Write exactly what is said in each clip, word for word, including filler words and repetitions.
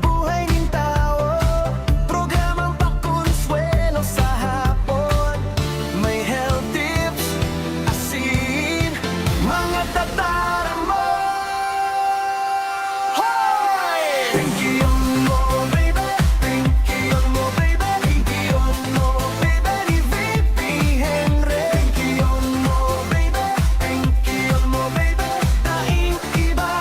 Buhay nin tawo, programang pakonsuwelo sa hapon. May health tips, asin, mga tataramon. Hoy! Pinky on mo, baby. Pinky on mo, baby. Pinky on mo, baby. Ni V P Henry. Pinky on mo, baby. Pinky on mo, baby. Daing iba,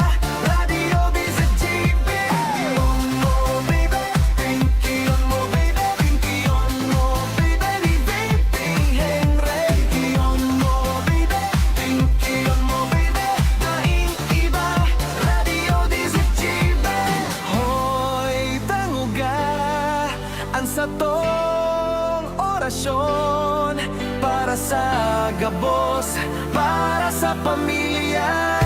Radyo D Z G B. Pinky on mo, baby. Pinky on mo, baby. Pinky on mo, baby. Ni V P Henry. Pinky on mo, baby. Pinky on mo, baby. Daing iba, Radyo D Z G B. Hoy, tangoga, an satong orasyon para sa gabos, para sa pamilya.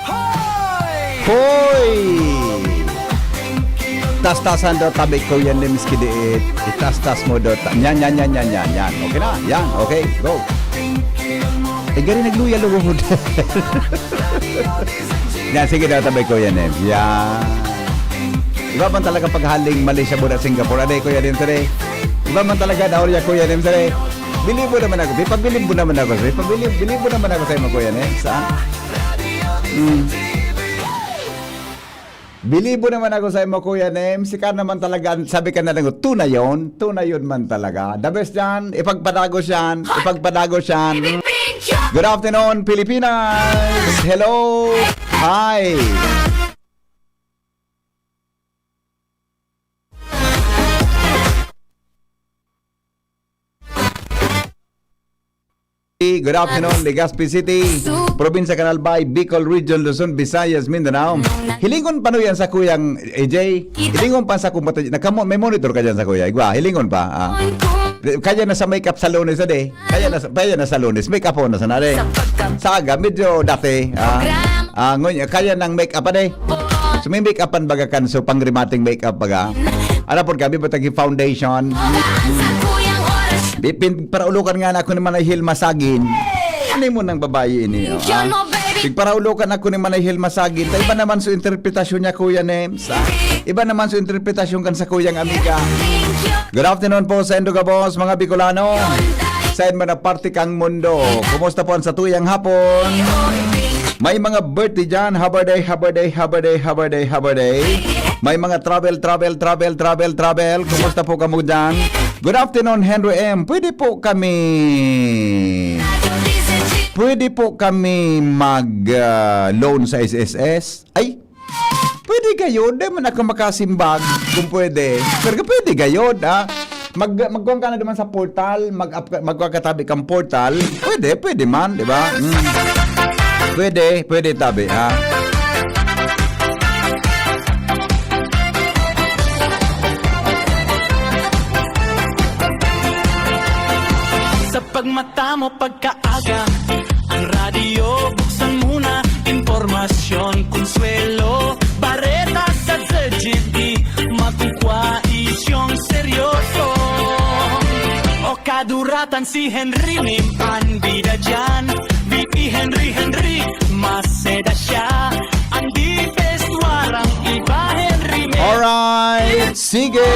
Hoy! Hoy! Tastasan daw tabi, Kuya Nems, kidiit. Itastas mo daw. Ta-, yan, yan, yan, yan, yan, yan. Okay na? Yan, okay. Go. Eh, gari nagluya-luya mo. Yan, sige daw tabi, Kuya Nems. Yan. Iba man talaga pag haling Malaysia, Buda, Singapore. Ade, Kuya Nems, ade. Iba man talaga, daw niya, Kuya Nems, ade. Bilib mo naman ako. Ipabilib mo naman ako. Ipabilib, bilib mo naman ako sa imo, Kuya Nems, ha? Mm. Bilib mo naman ako sa imo, Kuya Nems. Ika naman talaga, sabi ka na lang, "Tunay yun. Tunay yun man talaga." The best yan. Ipagpadagos yan. Ipagpadagos yan. Good afternoon, Pilipinas. Hello. Hi. Good afternoon, Legazpi City, Probinsya kan Albay, Bicol Region, Luzon, Visayas, Mindanao. Hilingon pa no yan sa Kuyang A J? Hilingon pa sa kumpatid, nagkamo-, may monitor ka dyan sa Kuya? Igwa, hilingon pa. Ah. Kaya na sa makeup sa Lunes, ade. Kaya na sa, kaya na sa Lunes, makeup na sana, ade. Sa aga, medyo dati. Ah, ah, ngunyan, kaya ng makeup, ade. So, may make-upan baga kan, so, pang-remating make-up baga. Ano po kami, batagi foundation. Di, pin-, paraulokan nga na ako ni Manay Hilma Sagin. Ano mo nang babae ini, oh, ah? Pigparaulokan ako ni Manay Hilma Sagin. Ta iba naman so interpretasyon niya, Kuya Nems, ah. Iba naman so interpretasyon kan sa kuyang amiga. Good afternoon po sa indo gabos, mga Bicolano. Sa indo na parte kang mundo. Kumusta po ang satuyang hapon? May mga birthday dyan. Happy birthday, happy birthday, happy birthday, happy birthday, happy birthday. May mga travel, travel, travel, travel, travel. Kumusta po kamo dyan? Good afternoon, Henry M. Pwede po kami, pwede po kami mag, ah, loan sa S S S? Ay, pwede gayod. Di man ako makasimbag kung pwede. Pero pwede gayod, ha? Mag-, magkuhan ka na naman sa portal, mag-up ka, magkuhan ka tabi kang portal. Pwede, pwede man, di ba? Mm. Pwede, pwede tabi, ha? Sa pagmata mo pagkaaga, ang radyo buksan muna, impormasyon, konsuwelo, bareta sa Z G T, makukuha isyong seryoso. O kaduratan si Henry Mim, an bida dyan, V P Henry, Henry, maseda siya. Ang the best, warang iba, Henry Mim. Alright, sige.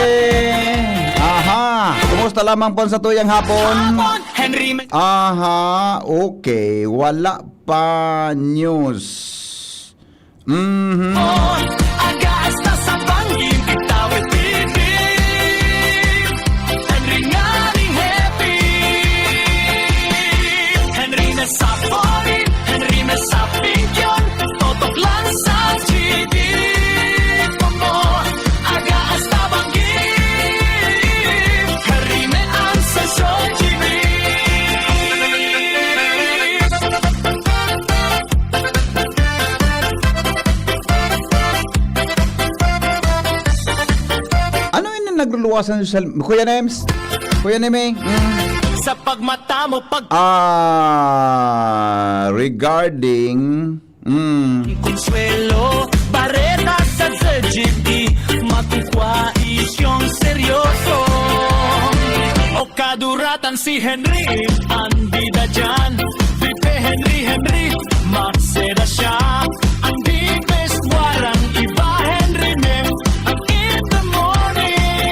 Aha, kumusta lamang po sa tuyang hapon? Hapon, Henry Mim. Aha, okay. Wala pa news. Mhm. Aga hasta sa bangin, itawid T V. Henry nganing happy. Henry na sa foreign, Henry na sa pingkyon. Totok lang sa G D. Popo, aga hasta bangin. Henry na ang sa G D. Ano yun ang nagluluwasan sa sal-, Kuya Nems? Kuya Nemeng? Mm. Sa pagmata mo, pag- Ah, regarding, mm. Konsuelo, bareta sa Z G Hindi matukwa isyong seryoso. O kaduratan si Henry, ang bida dyan. Vive Henry, Henry, magseda siya. Ang the best, warang iba, Henry Mem. Ang in the morning.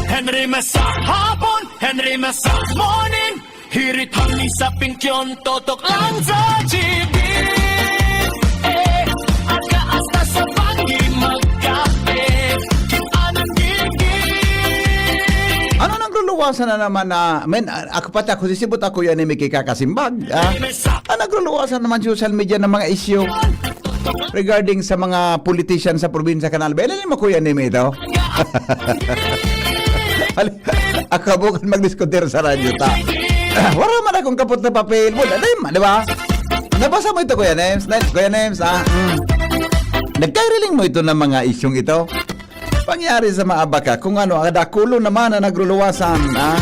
Henry Mem sa hapon, Henry Mem sa morning. Hirit hangin sa pinkyon, totok lang sa G B. Eh, at kaasta sa panggi magkape. Anong gigi? Ano nang luluwasan na naman na, men, a- ako pati ako, sisibot ako yan ni Mickey Kakasimbag. Ah? May sa Ah, nagluluwasan naman social media ng mga isyu regarding sa mga politician sa probinsya Canal Bay. Alam mo, Kuya Neme, ito? Al- Ako bukan magdiskutir sa radyo ta. Wala man akong kapot na papel. Wala, di, di ba? Nabasa mo ito, Kuya Nems? Na- Kuya Nems, ah? Mm. Nagkariling mo ito ng mga isyong ito? Pangyari sa mga abaka, kung ano, ah, dakulon naman na nagruluwasan, ah?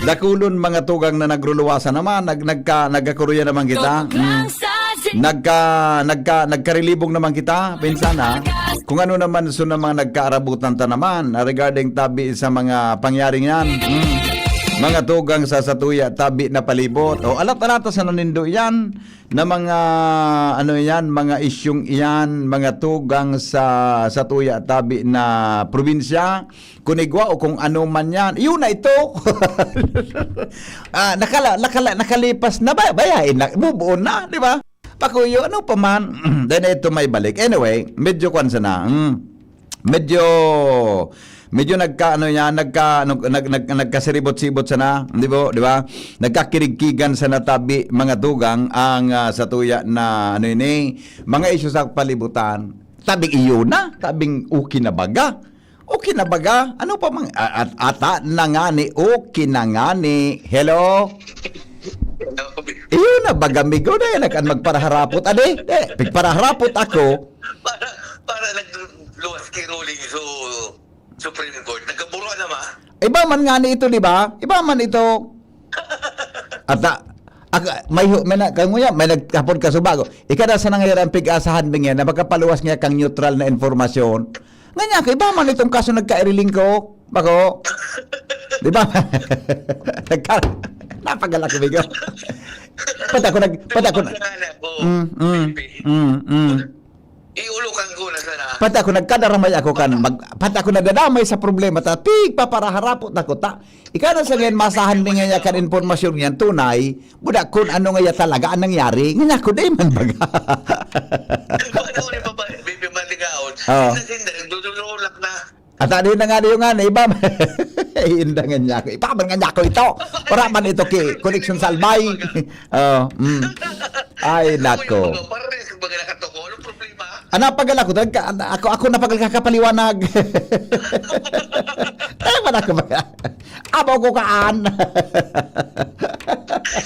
Dakulon mga tugang na nagruluwasan naman, nag, nagka, nagkakuruya naman kita. Mm. Nagka, nagka, nagkarilibong naman kita, pinsan, ha? Kung ano naman, so na mga nagkaarabutan ta naman, ah, regarding tabi sa mga pangyaring yan. Mm. Mga tugang sa satuya, tabi na palibot. O, alat-alata sa nanindo yan, na mga, ano yan, mga isyong iyan, mga tugang sa, satuya, tabi na probinsya, kunigwa o kung ano man yan. Yun na ito. Ah, nakala, nakala, nakalipas na ba? Bayain na, bubuo na, di ba? Pakuyo, ano pa man. Then ito may balik. Anyway, medyo kwan sana. Mm. Medyo, medyo nagka, ano yan, nagka, ano, nag, nag, nagkasiribot-sibot sana, di ba? Di ba? Nagkakirigkigan sana tabi, mga tugang, ang ah, satuya na, ano ini, mga isyu sa palibutan. Tabing iyo na, tabing okay na baga. Okay na baga? Ano pa mang, a- at, ata na nga ni, okay na nga ni. Hello? Iyo na baga, migo na yan, nag-, magparaharapot. Ade, eh, pigparaharapot ako. Para, para nagluwas kay ruling so Supreme Court. Nagkaburo na ma. Iba man nga ni ito, di ba? Iba man ito. At ah, ak- may, hu- may, na, kanguya, may nagkapon ka subago. Ikada sa nangyayari ang pig-asahan mo nga na makapaluwas niya kang neutral na informasyon. Nga niya, iba man itong kaso nagkairiling ko. Bako. Di ba? Nagka, napagalak ko, bigo. Pati ako nag, pati ako nag, Pangalan ko, mm, mm, Pepe. mm, mm. Iulokan ko na sana. Pati ako nagkadaramay ako kan mag, pati ako nadadamay sa problema ta pigpaparaharapot ako ta. Ikaw na sa ngayon masahan mi nga kan impormasyon niyan tunay, buda kun ano nga ya talaga ang nangyari. Nga ako di man baga. Kung ano ni Papa, Baby Maligaon, Oo. Sinda, sinda, nagdudululak na. At ano na nga yung nga, iba. Indangan niya ako. Iba man nga niya ako ito. Para man ito ki connection sa albay. Oh, mm. Ay, nako. Para rin sa mga nakatuko, anong problema? Ana pagal ako, nagka, ako, ako na pagal kakapaliwanag. Ay, man ako ba? Abaw ko kaan.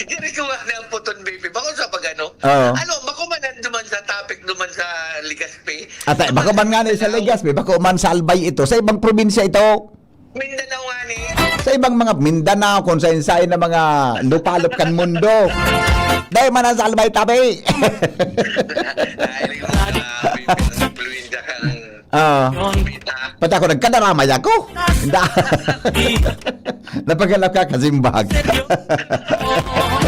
Hindi ko nga na ang puton, baby. Bako sa pag ano? Oo. Ano, bako man ang duman sa topic, duman sa Legazpi. At ay, bako man nga na sa Legazpi, bako man sa Albay ito, sa ibang probinsya ito. Mindanao nga ni. Sa ibang mga Mindanao, kung sa insay na mga lupalop kan mundo. Dahil man sa Albay tabi. Dahil yung mga baby, ang influensya ka ng Ah, Pita. pati ako nagkadaramay ako. Hindi. Napagalap ka, kasimbag.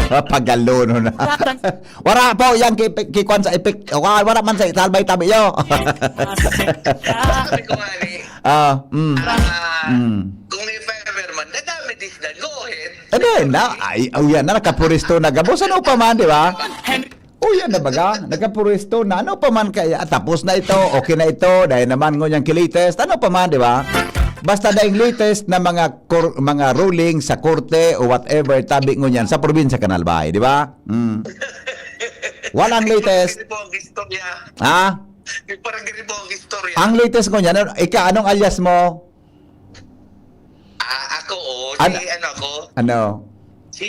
Pagalono na. Wala po, yan ki, ki kwan sa epek. Wala, wala man sa salbay tabi yo. Sabi ko nga ni, Ah, mm. ah, Mm. kung may fireman, nadami this na, go ahead. Ano na? Ay, oh, yan na, nakapuristo na gabos. Ano pa man, di ba? Oh, yan na baga? Nakapuristo na. Ano pa man kaya? Ah, tapos na ito. Okay na ito. Dahil naman ngunyan ki-latest. Ano pa man, di ba? Basta dahil latest na mga kor- mga ruling sa korte o whatever, tabi ngunyan sa probinsya Canal Bay, di ba? Mm. Walang latest. Hindi po ang istorya. Ha? Yung parang ganito ang istorya. Ang latest ngunyan, ano, ika, anong alias mo? Ah, ako, oh, Ano? si ano ako, Ano? si,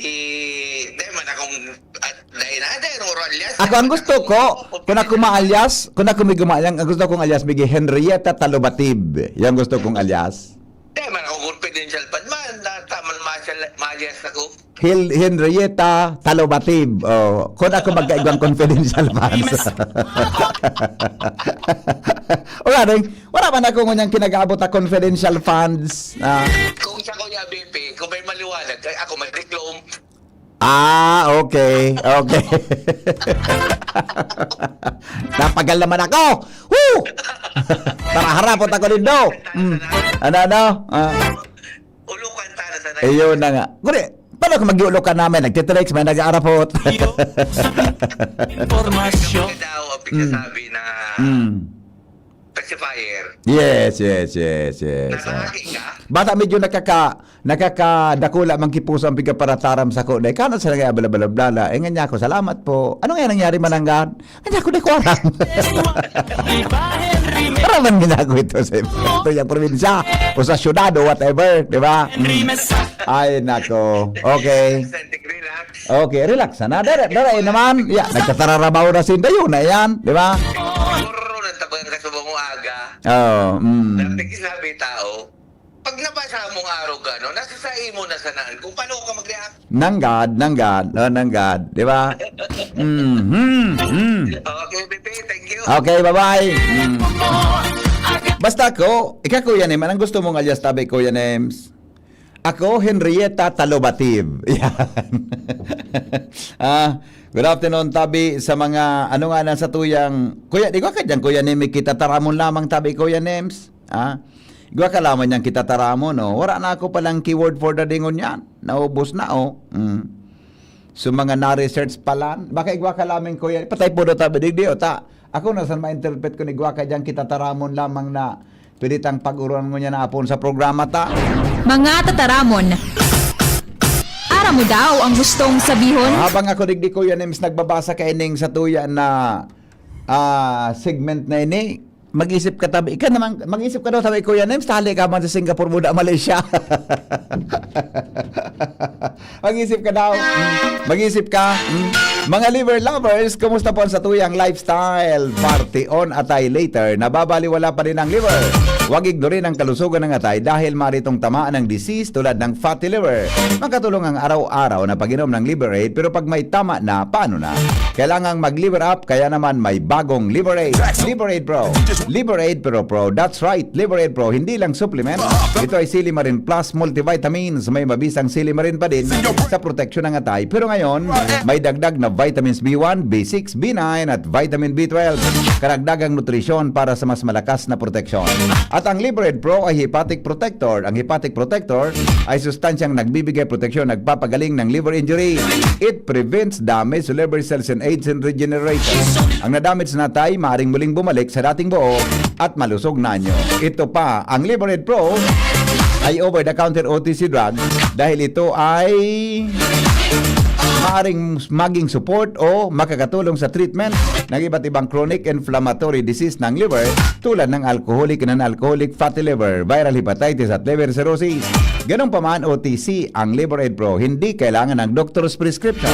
dahil man akong, at dahil na, dahil ang alias. Ako, ang gusto ko, kung ako maalyas, kung ako may gumalyang, ang gusto kong alias, bigay Henrietta Talubatib. Yan gusto kong alias. Dahil man akong confidential fund man, na taman mas Tal-, malyas ako. Hil-, Henrietta Talobatib. Oh, kung ako magkaigwang confidential funds. O nga, ding, wala man ako ngunyang kinag-aabot na confidential funds. Ah. Kung sa kuya B P, kung may maliwanag, kay ako magreklamo. Ah, okay. Okay. Napagal naman ako. Woo! Tara, harapot ako nindo. Mm. Ano, ano? Ah. Ulokan sana sana. Ayun na nga. Kuri, paano kung mag-iulokan namin? Nagtitext, may nag-aarapot. Iyo. Informasyon. Kasi daw ang pagsasabi na Mm. pacifier. Yes, yes, yes, yes. Nakahaki ka? Bata medyo nakaka-, nakakadakula man ki puso ang pigaparataram sako na, "Ikaw na sa nangya, bla, bla, bla, bla." Eh, nga niya ako, "Salamat po." Ano nga nangyari, mananggad? Nga niya ako, "Di ko aram." Aram man nga niya ako ito sa, ito yung probinsya o sa syudad o whatever, di ba? Mm. Ay, nako. Okay. Relax. Okay, relax na. Dara, dara, eh, naman. Ya, nagtatararabaw na sinda yun, na yan, di ba? Puro na tabang kasubong mo aga. Oo, mm. Dati sabi tao, pag nabasa mong araw ka, no, nasa sa imo na sanaan kung paano ka mag-react. Nanggad, nanggad, oh, nanggad, di ba? Mhm, mm. Okay, Pepe, thank you. Okay, bye-bye. Mm. Basta ako, ika Kuya Nem, anong gusto mong alias tabi, Kuya Nems? Ako, Henrietta Talobatib. Yan. Ah, good afternoon, tabi, sa mga, ano nga na sa tuyang, Kuya, di ko ka dyan, Kuya Nem, kita taramon lamang, tabi, Kuya Nems. Ah, igwa ka lamang niyang kita taramon, no? Wala na ako palang keyword for the day ngunyan. Naubos na, oh. Mm. So, mga na-research pa lang. Baka igwa ka lamang, Kuya. Patay po daw tabi, digdi, oh, ta. Ako na, saan ma-interpret ko ni igwa ka dyan, kita taramon lamang na pwede tang pag-uruan ngunyan na apon sa programa ta. Mga tataramon. Aram mo daw ang gustong sabihon? Ah, habang ako, digdi, Kuya Nems, nagbabasa kaining sa tuya na, ah, segment na ini, mag-isip ka tabi, ika naman, mag-isip ka daw tabi, Kuya Nems, tali ka man sa Singapore, buda Malaysia. Mag-isip ka daw. Mm. Mag-isip ka. Mm. Mga liver lovers, kumusta po ang satuyang lifestyle? Party on, atay later, nababaliwala pa rin ang liver. Huwag ignorin ang kalusugan ng atay dahil maritong tamaan ng disease tulad ng fatty liver. Makatulong ang araw-araw na pag-inom ng Liver Aid, pero pag may tama na, paano na? Kailangang mag-liver up, kaya naman may bagong Liver Aid. Liver Aid Pro. Liver Aid Pro Pro. That's right, Liver Aid Pro. Hindi lang supplement. Ito ay Silimarin Plus Multivitamins. May mabisang silimarin pa din sa proteksyon ng atay. Pero ngayon, may dagdag na vitamins B one, B six, B nine at vitamin B twelve. Karagdagang nutrisyon para sa mas malakas na proteksyon. At ang Liver Aid Pro ay hepatic protector. Ang hepatic protector ay sustansyang nagbibigay proteksyon, nagpapagaling ng liver injury. It prevents damage to liver cells and aids in regeneration. Ang nadamage na atay maaring muling bumalik sa dating buo at malusog na anyo. Ito pa, ang Liver Aid Pro ay over-the-counter O T C drug dahil ito ay maaring maging support o makakatulong sa treatment ng iba't ibang chronic inflammatory disease ng liver, tulad ng alcoholic and non-alcoholic fatty liver, viral hepatitis at liver cirrhosis. Ganun pa man, O T C ang Liver Aid Pro, hindi kailangan ng doctor's prescription.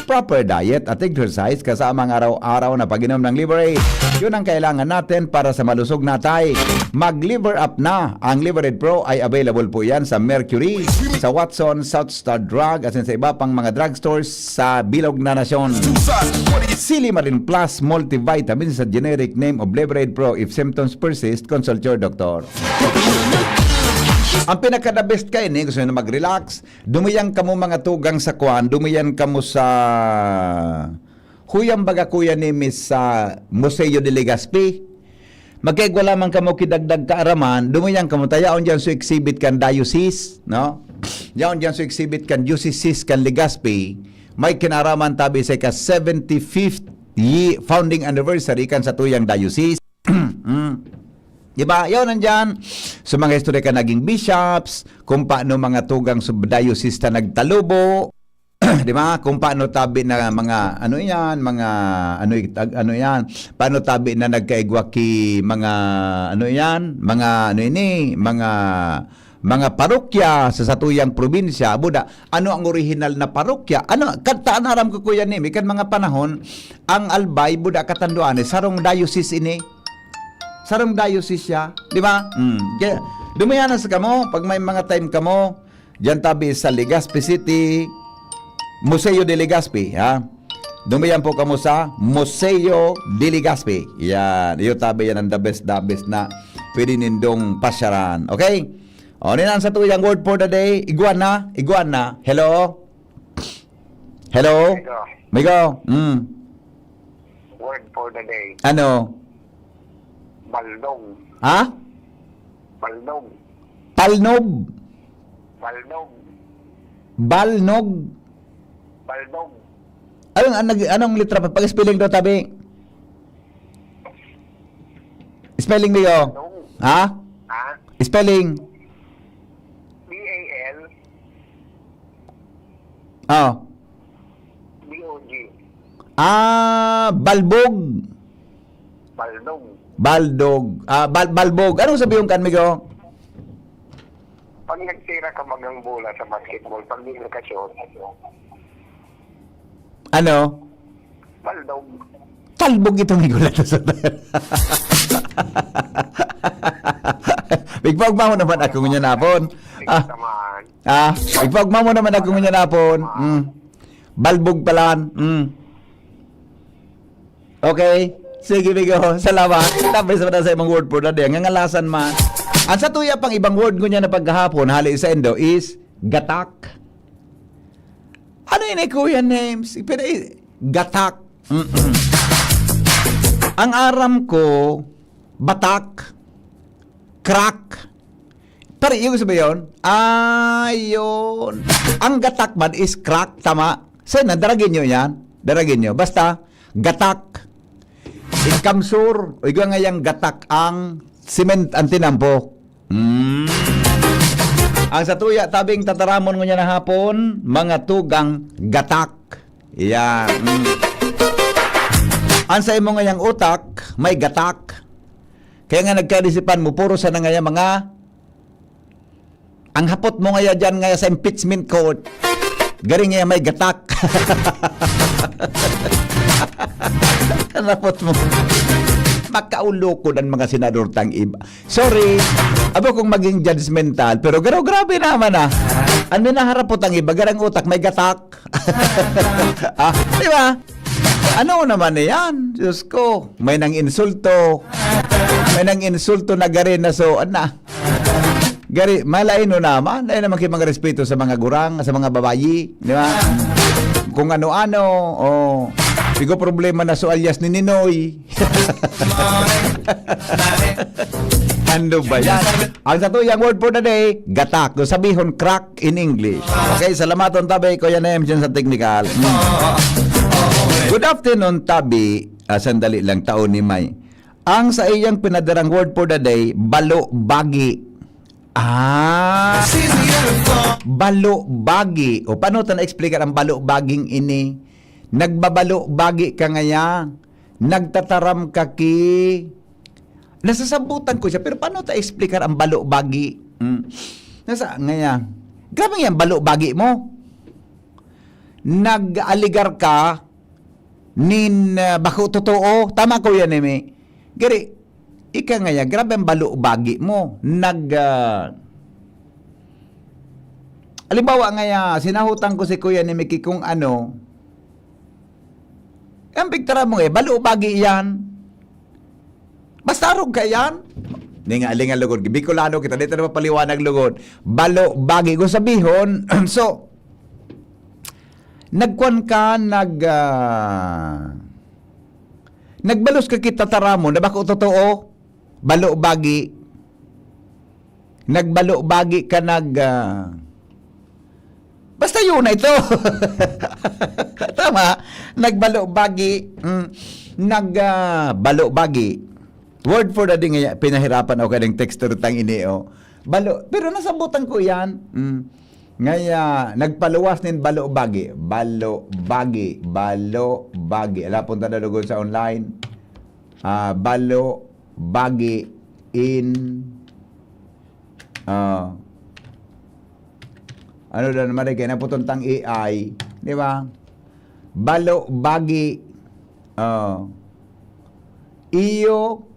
Proper diet at exercise kasama ang araw-araw na pag-inom ng Liver Aid. Yun ang kailangan natin para sa malusog na atay. Mag-liver up na. Ang Liver Aid Pro ay available po yan sa Mercury, sa Watson, South Star Drug, at sa iba pang mga drugstores sa bilog na nasyon. Silimarin Plus Multivitamin sa generic name of Liver Aid Pro. If symptoms persist, consult your doctor. Ang pinaka-the best kaini, gusto nyo na mag-relax, dumayan kamo mga tugang sa kwan, dumayan kamo sa, huyang baga, Kuya Nems, sa Museo de Legazpi. Magkaigwa lamang kamo ki dagdag kaaraman, dumayan kamo ta, yaon diyan sa exhibit kan diocese, no? Yaon diyan sa exhibit kan diocese kan Legazpi, may kinaaraman tabi sa ika seventy-fifth ye-, founding anniversary kan satuyang diocese. Mm. Di ba? Yaon nandiyan. So, mga historical naging bishops, kung paano mga tugang sub-, diocese ta nagtalubo, di ba? Kung paano tabi na mga, ano yan, mga, ano, ano yan, paano tabi na nagkaigwa ki mga, ano yan, mga, ano ini, mga, mga parokya sa satuyang probinsya. Buda, ano ang orihinal na parokya? Ano, kanta, ano, aram ko, Kuya Nemi, kan mga panahon, ang Albay, buda, Catanduanes, sarong diocese ini. Sarong diocese siya, di ba? Mm. Kaya, dumayanan sa kamo, pag may mga time kamo, Diyan tabi sa Legazpi City, Museo de Legazpi, ha? Dumiyan po kamo sa Museo de Legazpi. Yan. Iyo tabi yan ang the best, the best na pwede nindong pasyaran. Okay? O, ni na ang satuyang word for the day. Iguana, iguana. Hello? Hello? Migo. Migo? Mm. Word for the day. Ano? Baldog. Ha? Baldog. Palnob? Baldog. Balnog? Baldog. Anong, anong, anong litra pa? Pag-spelling daw, tabi. Spelling, Migo. Baldog. Ha? Ha? Spelling. B A L. Oh. B O G. Ah, balbog. Baldog. Baldog. Ah, bal-, balbog. Anong sabi yung kan, Migo? Pag nagsira ka magang bola sa basketball, pag di nakashot, Ano? Baldog. Talbog itong higulat sa Bigpaugma mo naman ako ngunyan hapon. Ah, Tamaan. Ah, igpaugma mo naman ako ngunyan hapon. Mm. Balbog palan. Mm. Okay. Sige, Migo. Salamat. Tapos naman sa imong word for the day. Ngangalasan man. Ang sa tuya pang ibang word ngunyan na paghahapon, hali sa indo, is gatak. Ano yun eh, Kuya Names? Ipina-, gatak. Mm-mm. Ang aram ko, batak, crack. Pare, yung sabi yun? Ayun. Ang gatak man is crack, tama? Sa na, daragin nyo yan. Daragin nyo. Basta, gatak. Ikamsur, o igwa nga yang gatak ang cement ang tinampo. Mm. Ang satuya, tabing tataramon ngunyan na hapon, mga tugang gatak. Yan. Mm. Ang sa imo ngayang utak, may gatak. Kaya nga nagkaisipan mo, puro sana ngaya mga, ang hapot mo ngaya dyan ngaya sa impeachment court, garing ngaya may gatak. Ang hapot mo. Makaulokod ang mga senador tang iba. Sorry. Abo kong maging judgmental, pero garo grabe naman ah. Ang minaharapot ang iba, garang utak, may gatak. Ah, di ba? Ano naman na yan? Diyos ko, may nang insulto. May nang insulto na gari na so, ana. Gari, malain no naman. Dahil naman kayo mga respeto sa mga gurang, sa mga babayi. Di ba? Kung ano-ano, o pigo problema na so alias ni Ninoy. Ano ba yan? Ang satuyang word for the day, gatak. Kung sabihon, crack in English. Okay, salamaton tabi, Kuya Nem, dyan sa technical. Mm. Good afternoon, tabi. Ah, sandali lang, tao ni May. Ang sa iyang pinadarang word for the day, balo-bagi. Ah, balo-bagi. O, paano ta na-explicar ang balo-baging ini? Nagbabalo-bagi ka ngaya. Nagtataram ka ki. Nasasabutan ko siya, pero paano ta explicar ang balo-bagi? Mm. Nasa, ngaya. Grabe nga yan, balo-bagi mo. Nag-aligar ka nin, ah, bako totoo. Tama ko yan, Eme. Gari, ika ngaya, grabe ang balo-bagi mo. Nag, ah, halimbawa ngaya, sinahutan ko si Kuya ni Mickey kung ano, ang pigtara mo eh, balo-bagi yan. Basta arog ka yan. Ningalingan lugod. Bicolano kita, dito na mapaliwanag lugod. Balo-bagi. Kung sabihon, so, nagkwan ka, nag, ah, nagbalos ka kita taramon, na bako totoo, balo-bagi. Nagbalo-bagi ka, nag, ah, basta yun na ito. Tama? Nagbalo-bagi. Mm. Nag, ah, balo-bagi. Word for the day ngaya, pinahirapan ako kaya ng texter tang ini, oh. Balo, pero nasabutan ko yan. Mm. Ngaya, nagpaluwas nin balo-bagi. Balo-bagi. Balo-bagi. Ala, punta na lugod sa online. Ah, balo-bagi in, ah, ano na naman, eh, kaya naputuntang A I, di ba? Balo-bagi. Ah. Iyo,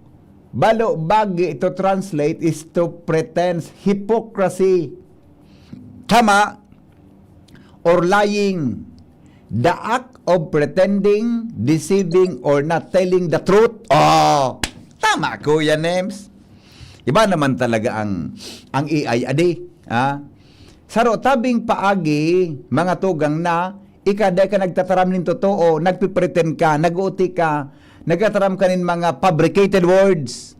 balo-bagi to translate is to pretense, hypocrisy. Tama. Or lying. The act of pretending, deceiving, or not telling the truth. Oh, tama, Kuya Nems. Iba naman talaga ang, ang A I adi. Ha? Saro tabing paagi, mga tugang na, ika dai ka nagtataram nin totoo, nagpipretend ka, nag-uti ka, nagtataram ka nin mga fabricated words.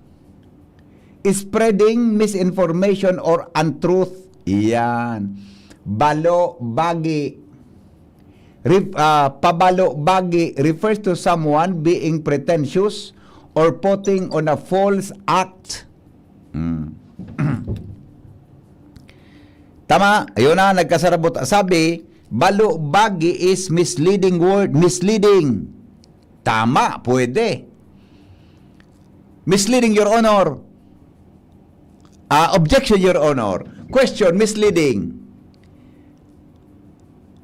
Spreading misinformation or untruth. Iyan. Balo, bagi. Ref-, ah, pabalo, bagi refers to someone being pretentious or putting on a false act. Hmm. Tama, ayun na, nagkasarabot. Sabi, balo, bagi is misleading word. Misleading. Tama, pwede. Misleading, Your Honor. Ah, objection, Your Honor. Question, misleading.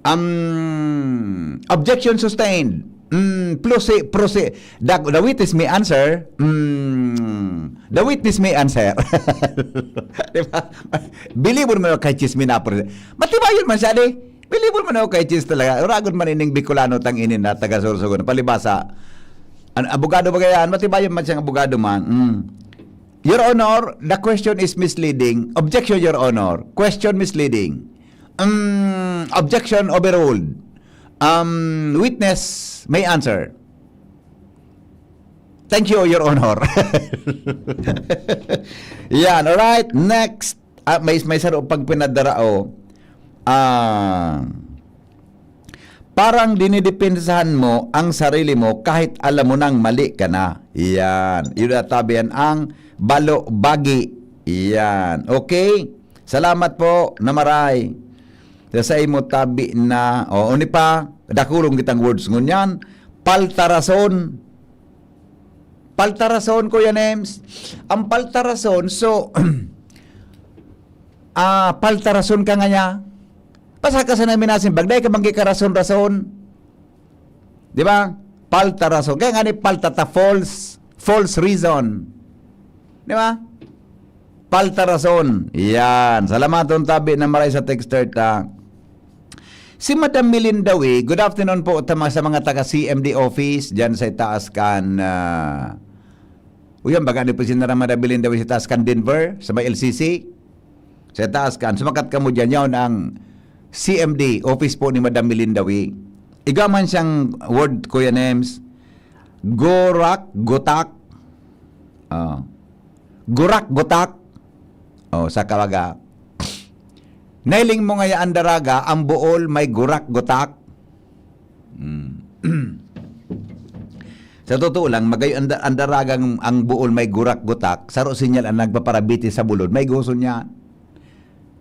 Um, objection sustained. Mm, proceed, proceed. The, the witness may answer. Mm, the witness may answer. Di ba? Bilibon mo kay chismis na, pre. Matibayon man siya, di? Bilibon mo na kay chismis talaga. Uragon man ining Bicolano tang ini na taga Sorsogon. Palibasa. An abogado ba kaya? Matibayon man siyang abogado man. Mm. Your Honor, the question is misleading. Objection, Your Honor. Question misleading. Um, objection overruled. Um, witness may answer. Thank you, Your Honor. Yan, alright. Next. Ah, may, may saro pang pinadara, oh. Ah, parang dinidepensahan mo ang sarili mo kahit alam mo nang mali ka na. Yan. Yun ang tabi yan, ang balo bagi. Yan. Okay? Salamat po na maray. Sa saimo tabi na, o, uni pa, dakulong kitang words ngunyan. Paltarason. Paltarason, Kuya Nems. Ang paltarason, so, ah, paltarason ka ngaya. Basta ka sana minasimbag, dai ka manggikarason-rason. Di ba? Paltarason. Kaya nga ni palta ta, false, false reason. Di ba? Paltarason. Yan. Salamaton tabi na maray sa texter ta. Si Madam Melinda Wee, good afternoon po ta-, sa mga taga C M D office dyan sa itaas kan, ah, uyan, baga ni po sinara Madam Melinda Wee sa itaas kan Denver, sa may L C C. Sa itaas kan, sumakat kamo dyan, yaon ang C M D, office po ni Madam Melinda Wee. Igwa man siyang word, Kuya Nems, gurak, gutak. Ah. Gurak, gutak. Oh, sa kawaga. Nailing mo ngaya ang daraga, ang buol may gurak-gutak. Hmm. Sa totoo lang, magayo ang da-, ang daragang ang buol may gurak-gutak, saro sinyal ang nagpaparabiti sa bulod, may gusto niya.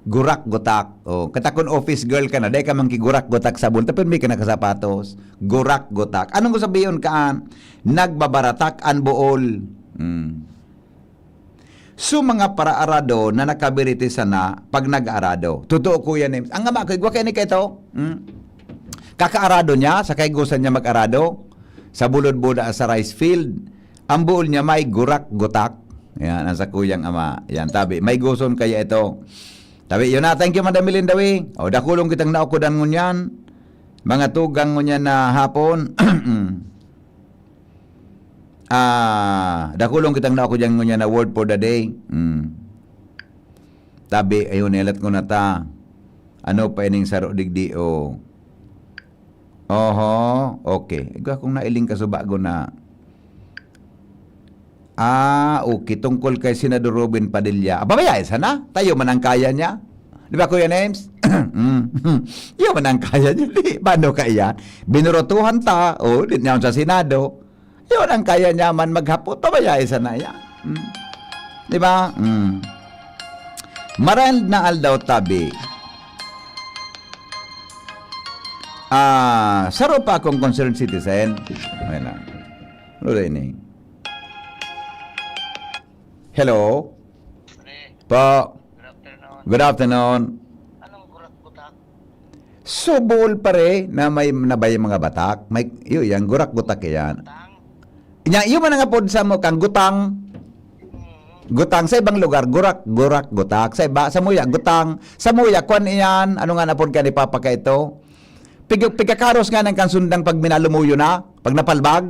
Gurak-gutak. Oh, katakon office girl ka na, dai ka man kigurak-gutak sa bulod, tapos may ka nakasapatos. Gurak-gutak. Anong sabiyon kaan? Nagbabaratak ang buol. Hmm. So, mga paraarado na nakabiriti sana pag nag-arado. Totoo, Kuya Nems. Ang ama ko, igwa kayo ni Keto. Hmm? Kakaarado niya, sa kaigusan niya mag-arado, sa bulod-buda sa rice field, ang buol niya may gurak-gutak. Yan, ang sa kuyang ama. Yan, tabi. May guson kaya ito. Tabi, yun na. Thank you, Madam Melinda Wee. O, dakulong kitang naukudan ngunyan. Mga tugang ngunyan na hapon. Ah, dakulong kitang na ako diyan ngunyan na word for the day. Mm. Tabi, ayun, nilat ko na ta. Ano pa ining saro digdi, oh? Oho, okay. Igwa kong nailing kasubago na. Ah, okay. Tungkol kay Senador Robin Padilla. Ah, pabayaan sana. Tayo man ang kaya niya. Di ba, Kuya Nems? Mm. Iyo man ang kaya niya. Di, paano kaya? Binurotuhan ta. O, di niya sa Senado. Iyo man ang kaya niya man maghapot. Pabayaan sana niya. Mm. Di ba? Mm. Maray na aldaw tabi. Ah, saro pa akong concerned citizen. Ayun na. Ano na ini? Hello? Pre, Po. Good afternoon. Good afternoon. Anong gurak-gutak? So, buol pare na may nabay mga batak. May, yun, yan, gurak-gutak yan. Tang? Nya, yun man ang apod sa mo, kang gutang. Mm. Gutang sa ibang lugar, gurak, gurak, gutak. Sa iba, samuya, gutang. Samuya, kwan iyan. Ano nga na pod ka ni Papa ka ito? Pig-, pigkakaros nga nang kansundang pag minalumuyo na, pag napalbag.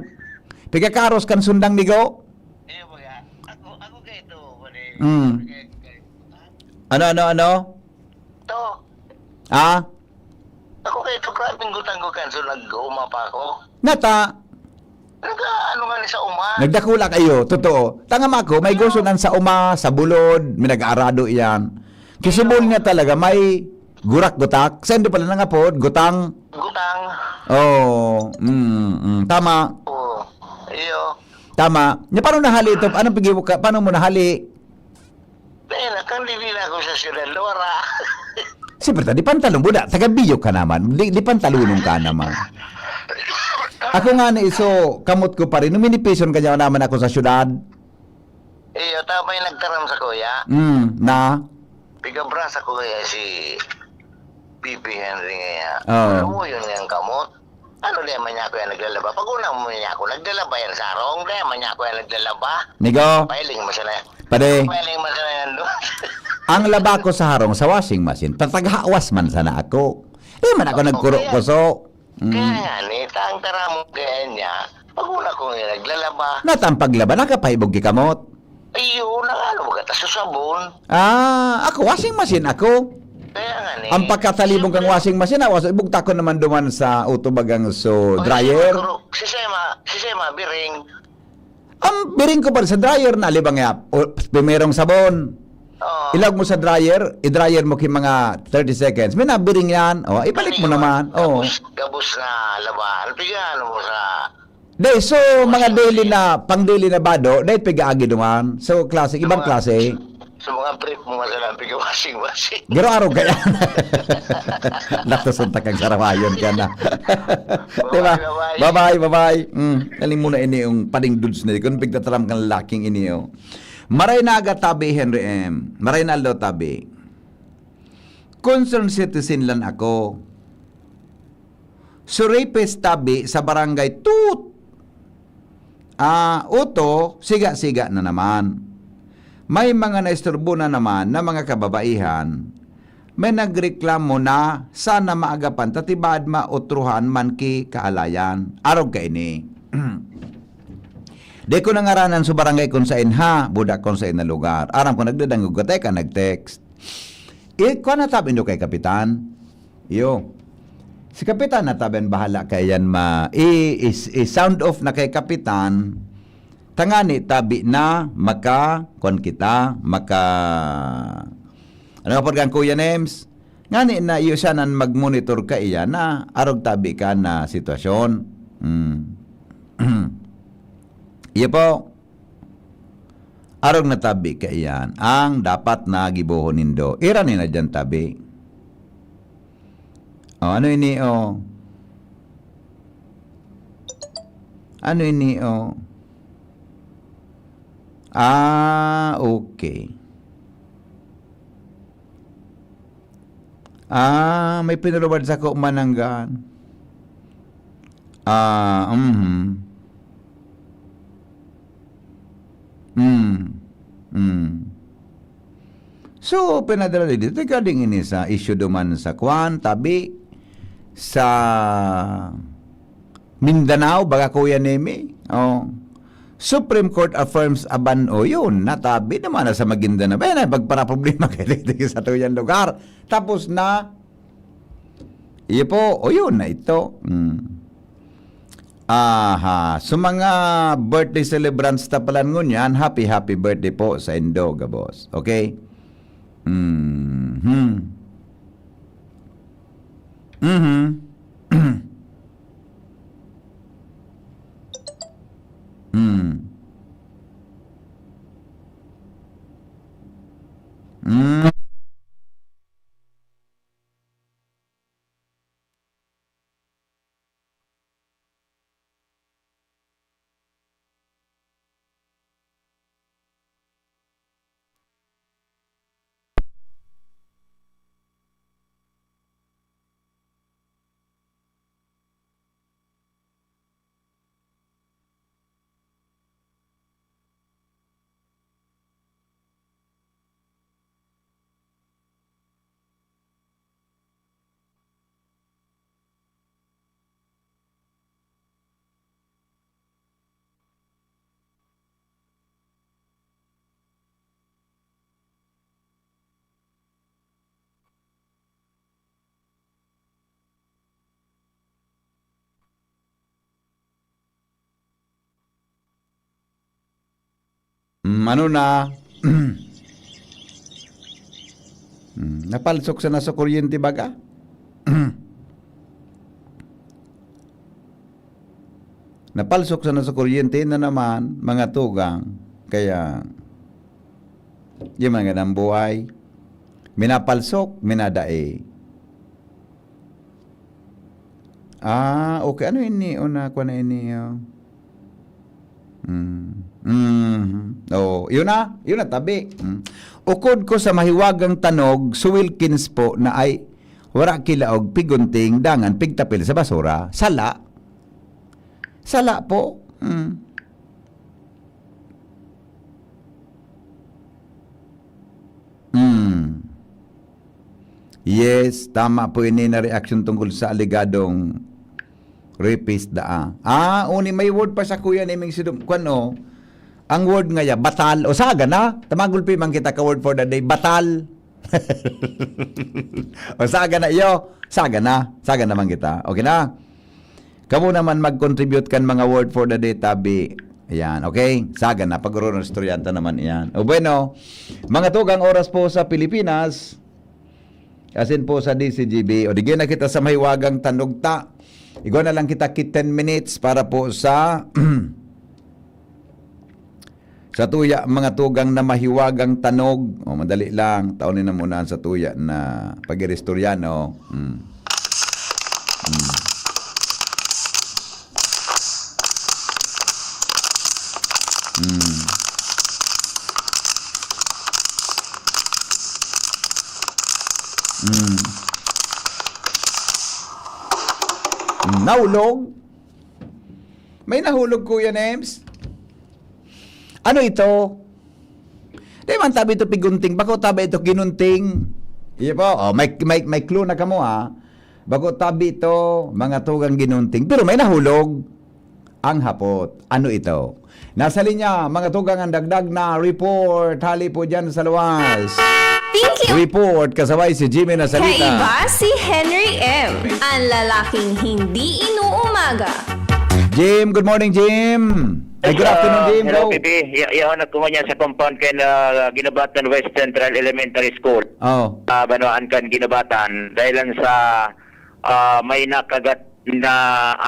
Pigkakaros kansundang nigo. Iyo, baga. Ako, ako kay ito, wala eh. Mm. Kay, kay, Ano, ano, ano? Ito. Ah? Ako kay ito, grabing gutang ko kanso nag-uma pa ako. Nata? Nag-ano nga ni sa uma? Nagdakula kayo, totoo. Tanga ma ako, may gusto nan sa uma, sa bulod, may nag-aarado iyan. Kisubol niya talaga, may gurak-gutak. Sendo pala nangapod, gutang. Gutang. Oo, mm, mm, tama. Oo. Iyo. Tama. Nya, paano nahali ito? Anong pigi-, ka-, paano mo nahali? Dahil na, kang dili na ako sa siyudad, Lora. Siyempre, ta, di pantalon mo da. Taga Biyo ka naman. Di, di pantalonong ka naman. Ako nga na iso, kamot ko pa rin. Nung minipison ka niya naman ako sa siyudad. Iyo, tapos may nagtaram sa kuya. Mm, na? Pigabrasa ko kaya si P P Henry ngaya. Oo. Alam mo yun nga ang kamot? Ano, di man niya ako yan naglalaba. Pag una mo niya ako, naglalaba yan sa harong. Di man niya ako yan naglalaba. Nigo? Pailing mo siya na yan. Pade. Pailing mo siya na yan doon. Ang laba ko sa harong sa washing machine, tataghawas man sana ako. Di man ako Oo, nagkuro kaya, kuso. Mm. Kaya nga, ni, tang taramon kaya niya, pag una ko nga naglalaba. Natang paglaba, nakapahibog ki kamot. Ayun, ang ano, baga, ta sa sabon. Ah, ako, washing machine ako. Kaya nga ni. Ang pagkatalibong kang Siyempre. Washing machine, ako, so, ibugtak ko naman duman sa uto bagang so, Ay, dryer. Siguro, si Sema, si Sema, biring. Ang biring ko pa sa dryer na, libang yap. O, primerong sabon. Oo. Ilawag mo sa dryer, i-dryer mo ki mga thirty seconds. May nabiring yan. O, ibalik mo Ano yun? naman. Oo. Gabos, gabos na labahan. Piga, ano mo sa Dai, so, mga Washing daily machine. na, pang daily na bado, dai pigaagi duman. So, klase, ibang Mga klase. Sa mga brief mo, masalang piga washing, washing. Garo-aro kaya. Natusod ta kang sarawayon ka na. Di ba? Bye-bye, bye-bye. Bye-bye. Mm, kaling mo na ini yung pading dudes na yun. Kung pigtataram kang lalaking ini, oh. Maray na aga tabi, Henry M. Maray na aldaw tabi. Concerned citizen lang ako. Suripis tabi sa barangay Tut. Ah, uto, siga-siga na naman. May mga naisturbo na naman na mga kababaihan. May nagreklamo na sana maagapan ta ti baad maotrohan man ki kaalayan. Arog kaini. Di ko nangaranan sa barangay kung sain ha, buda kung sain na lugar. Aram ko nagdadangog ka, teka, nag-text. Eh, kuha na tabi ndo kay Kapitan. Iyo. Si Kapitan na tabi ang bahala kay yan ma-, i-, i-, i-sound off na kay Kapitan. Tangani tabi na maka, kuwan kita, maka, ano nga pwede kang Kuya Nems? Ngani na iyo siya nan mag-monitor ka iya na arog tabi ka na sitwasyon. Hmm. Iyo po. Arog na tabi kaiyan ang dapat na gibohon nindo. Ira ni na diyan tabi. O, ano ini, o? Ano ini, o? Ah, okay. Ah, may pinalubad sako mananggaan. Ah, mhm. Hmm. Hmm. So, pinadala din dito, galing ini sa issue duman sa kwan, tabi, sa Mindanao, baga Kuya Nemi. Oh. Supreme Court affirms a ban. O, yun, natabi naman na sa Maguindanao. Ayan na, magparaproblema kayo dito sa tuyang lugar. Tapos na, iyo po, o yun na ito. Hmm. Aha, so mga birthday celebrants ta palan ngunyan, happy, happy birthday po sa indo, gabos. Okay? Mhm. Mhm. Hmm. Hmm. Mm, ano na? Mm, napalsok sana sa kuryente baga? Napalsok sana sa kuryente na naman, mga tugang. Kaya, yung mga ganang buhay, minapalsok, minadae. Ah, okay. Ano ini? Una ko na ini, oh. Mm. Mm. Oh, yun na. Yun na, tabi. Mm. Ukod ko sa mahiwagang tanog, si Wilkins po na ay wara kilaog, pigunting, dangan pigtapil sa basura. Sala. Sala po. Mm. Mm. Yes, tama po ini na reaksyon tungkol sa alegadong rapist daa. Ah, uni may word pa sa kuya ni Ming Sidum. Kwan, oh. Ang word nga ya, batal. O saga na, tamagulpi man kita ka word for the day, batal. O saga na iyo, saga na, saga naman kita. Okay na? Kamo naman mag-contribute kan mga word for the day, tabi. Ayan, okay? Saga na, pag-ororong estudyante naman iyan. O bueno, mga tugang, oras po sa Pilipinas, asin po sa D C G B. O, di na kita sa mahiwagang tanugta. Igwa na lang kita ki ten minutes para po sa sa tuya, mga tugang na mahiwagang tanog. O, madali lang. Taon na muna sa tuya na pag-iristorya, no? Mm. Mm. Mm. Mm. Naulog? May nahulog, Kuya Nems? Ano ito? Di man tabi ito pigunting, bako tabi ito ginunting. Iya po, oh, may, may, may clue na kamo, ha? Bako tabi ito, mga tugang ginunting. Pero may nahulog. Ang hapot, ano ito? Nasa linya, mga tugang, ang dagdag na report. Hali po dyan sa luwas. Thank you. Report, kasabay si Jimmy Nasalita. Kaiba si Henry M, ang lalaking hindi inuumaga. Jim, good morning, Jim. Ay, good afternoon, Jim. Hello, Go. P P. Ya-, yaon ako ngunyan sa compound kan, ah, Guinobatan West Central Elementary School. Oh. Ah, banwaan kan Guinobatan. Dahil lang sa, ah, may nakagat na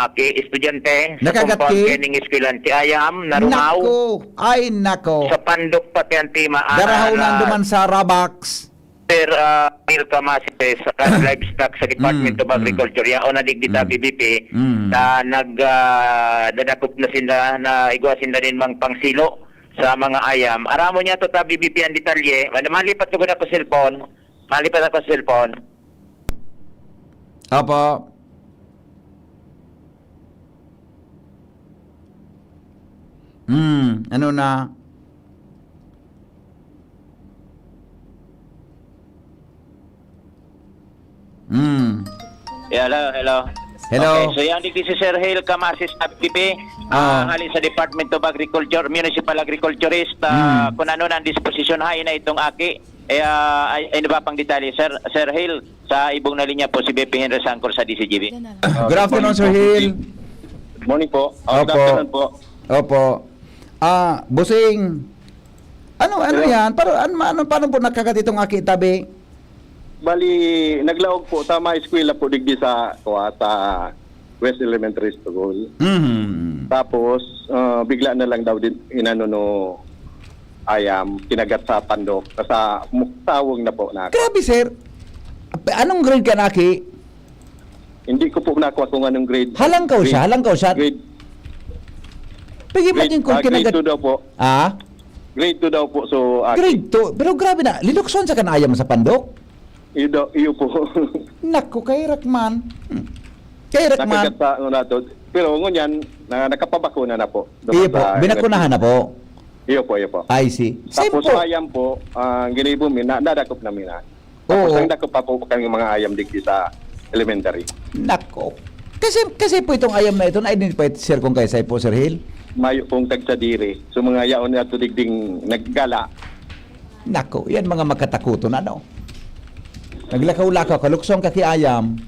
aki, estudyante sa Nakagat compound ki? Kaning eskwelahan, si Ayam, narumaw. Nako! Ay, nako! Sa pandok pati ang tima, Darahaw ah, lang na duman sa Rabax. Sir, ah, Phil Camases, sa Livestock sa Department Mm, of mm. Agriculture, yaon na digdi sa Mm. B B P, Mm. na nag, ah, dadakop na sinda, na igwa sinda nin mang pangsilo sa mga ayam. Aramo niya to ta B B P ang detalye. Mali-, malipat ko na ko cellphone. Malipat ako sa cellphone. Opo. Hmm, ano na? Hmm. Yeah, hello, hello. Hello. Okay, so yan, digdi si Sir Hale Camasis na P P, Ah. ah, hali sa Department of Agriculture, Municipal Agriculturist, ah, Hmm. kung ano na ang disposisyon, hain na itong aki. Eh, ah, ay, ay, ano ba pang detalye, Sir, Sir Hale? Sa ibong na linya po, si B P Henry Sangkor sa D C G B. Ah, Good afternoon, Sir Hale. Good morning po. Ah, good Opo. afternoon po. Opo. Ah, Bossing, ano, ano Hello. yan? Pero, ano, ano, paano po nagkagat itong aki tabi? Bali, naglaog po sa mga eskwela po digdi sa, kuha, sa West Elementary School. Mhm. Tapos, ah, bigla na lang daw din inano no ayam, kinagat sa pandok, sa mu-, sawong na po na. Grabe, sir. Anong grade ka na, aki? Hindi ko po nakuha kung anong grade. Halangkaw siya, Grade, halangkaw siya. grade, Pag-imagine grade, kung ah, grade kinagat two daw po. Ah? Grade two daw po, so, aki. Grade two? Pero grabe na, linukson sa kanayam sa pandok? Iyo daw, iyo po. Naku, kairak man. Hmm. Kairak man. Nakagat sa, ano na to. Pero ngunyan, na, nakapabakuna na po. Iyo po, Sa binakunahan na po. Iyo po, iyo po. I see. Same Tapos po. sa ayam po, ah, ang ginibo mi, na, nadakop na mi na. Tapos Oo. ang dakop pa po kami mga ayam digdi sa elementary. Nako. Kasi, kasi po itong ayam na ito, na-identify, sir, kung kayo sa'yo po, Sir Hill? Mayo pong tagsadiri. So, mga yaon na ito digding naggala. Nako, yan mga makatakuton, ano? Naglakaw-lakaw, kaluksong ka ki ayam.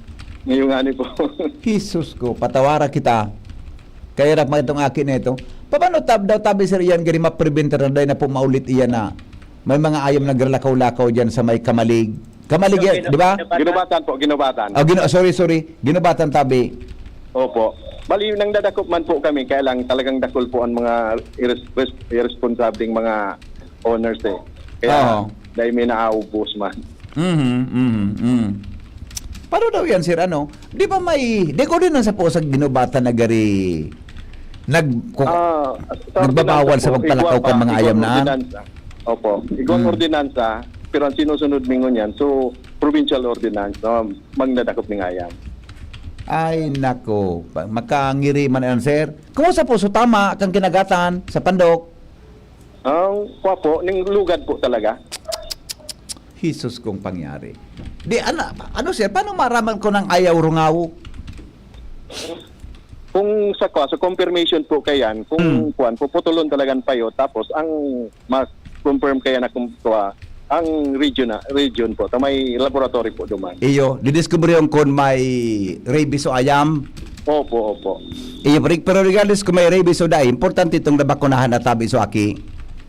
Ngayong ani po. Jesus ko, patawara kita. Kaya rap mga itong aki na ito. Paano tab-, daw tabi, sir, iyan gari maprevent na dai na po maulit iyan na may mga ayam nagralakaw-lakaw diyan sa may Kamalig? Kamalig yan, di ba? Ginubatan po, Ginubatan. Oh, gino-, sorry, sorry. Ginubatan tabi. Opo. Bali, nang dadakop man po kami, kaya lang talagang dakul po ang mga irres-, res-, irresponsableng mga owners eh. Kaya Oo. dahil may naaubos man. Mhm, mhm, mhm. Paano daw yan, sir? Ano? Di ba may, di ko din sa po sa Ginubatan na gari nag-, ku-, Ah, sa nagbabawal ordinansa sa po, pagpalakaw igwa kan pa, mga igwa ayam na? ordinansa. Opo, igwang Hmm. ordinansa, pero ang sinusunod mi ngunyan, so, provincial ordinance, no, magdadakop ning ayam. Ay, nako. Pa-, makangiri man yan, sir. Kumusta po? So, tama kang kinagatan sa pandok? Ang, kwa po, ning lugad po talaga. Jesus kong pangyari. Di, ano, ano, sir, paano maraman ko ng ayaw rungaw? Kung sa kwa, sa confirmation po kayan, kung Hmm. kuwan, puputulon talagang payo, tapos ang ma-confirm kaya na kung kwa, ang region na, region po, ta may laboratory po duman. Iyo, didiskubre yung kung may rabies o ayam. Opo, opo. Iyo, pero, pero regardless kung may rabies o dai, importante itong nabakunahan na tabi so aki.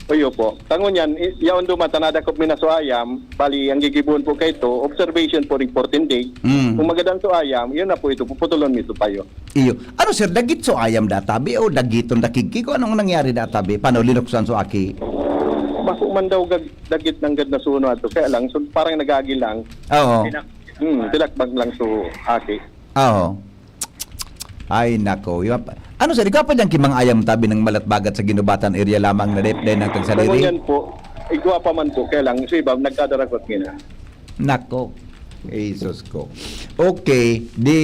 Oyo po. Tangon yan, i-, yaon duman, ta nadakop mi na so ayam, bali, ang gigibuon po kay ito, observation po rin fourteen days. Mm. Kung magadan so ayam, yun na po ito, puputulon mi ito payo. Iyo. Ano, sir, dagit so ayam da tabi o dagiton dakigki? Kung anong nangyari da tabi? Paano linuksan so aki? Bako man daw gag-, dagit nanggad na suno ato. Kaya lang, so, parang nagagi lang. Oo. Pinak-, hmm, pilakbag lang so aki. Oo. Ay, nako. Yung ap-, ano, sir, ikaw pa dyan kimang ayam tabi ng malatbagat sa Ginubatan area lamang na dep-, dahil ng Sa tagsadiri? ngunyan po, igwa pa man po, kaya lang, so iba, nagkadarakot nga na. Nako. Jesus ko. Okay, di,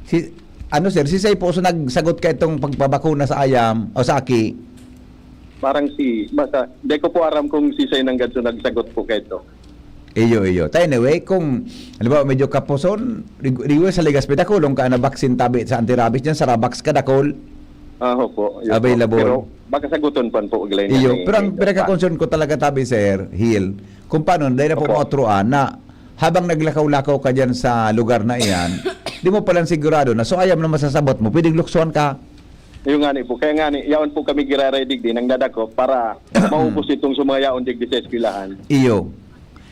si, ano, sir, si Say po, so nagsagot ka itong pagpabakuna sa ayam o sa aki? Parang si, basta, di ko po aram kung si Say nanggad so nagsagot po kay ito. Iyo, iyo. Ta anyway, kung, halimbawa, medyo kapuson, rig-, rigwa sa ligas, pita kulong ka na vaccine tabi sa anti-rabies niyan, sa Rabax ka, dakol. Ah, opo. Yun po. Available. Pero baka saguton pa po, Glenn, Iyo, yan eh, pero ang Glenn pa. pinaka-concern ko talaga tabi, Sir Hill, kung paano, dahil na po Opo. maotro, ah, na habang naglakaw-lakaw ka dyan sa lugar na iyan, di mo palang sigurado na so ayam na masasabot mo, pwedeng luksuan ka. Yung nga ni po, kaya nga ni, yaon po kami giraray digdi, nang dadako, para maubos itong sa mga yaon digdi sa eskwelahan. Iyo.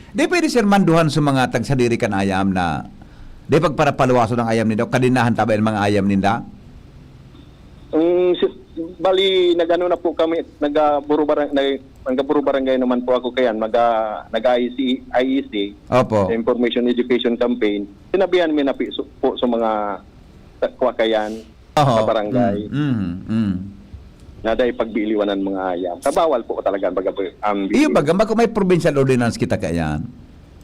Di pwede, sir, manduhan sa mga tagsadiri kan ayam na di pagparapaluwason ang ayam ninda o kadinahan tabi ang mga ayam ninda? Mm, si-, bali, nag-ano na po kami, nag-, ah, buro barang-, nag-, nag-aburo barangay naman po ako kayan, mag-, ah, nag-I E C, I E C, Opo. Information Education Campaign. Sinabihan mi na pi-, su-, po sa mga ta-, kwa kayan, Oho. sa barangay. Mm, mm, mm. Na dai pagbiiliwan ang mga ayam. Kabawal po talaga ang baga-, ang Iyo, bili. baga, baka may provincial ordinance kita kayan.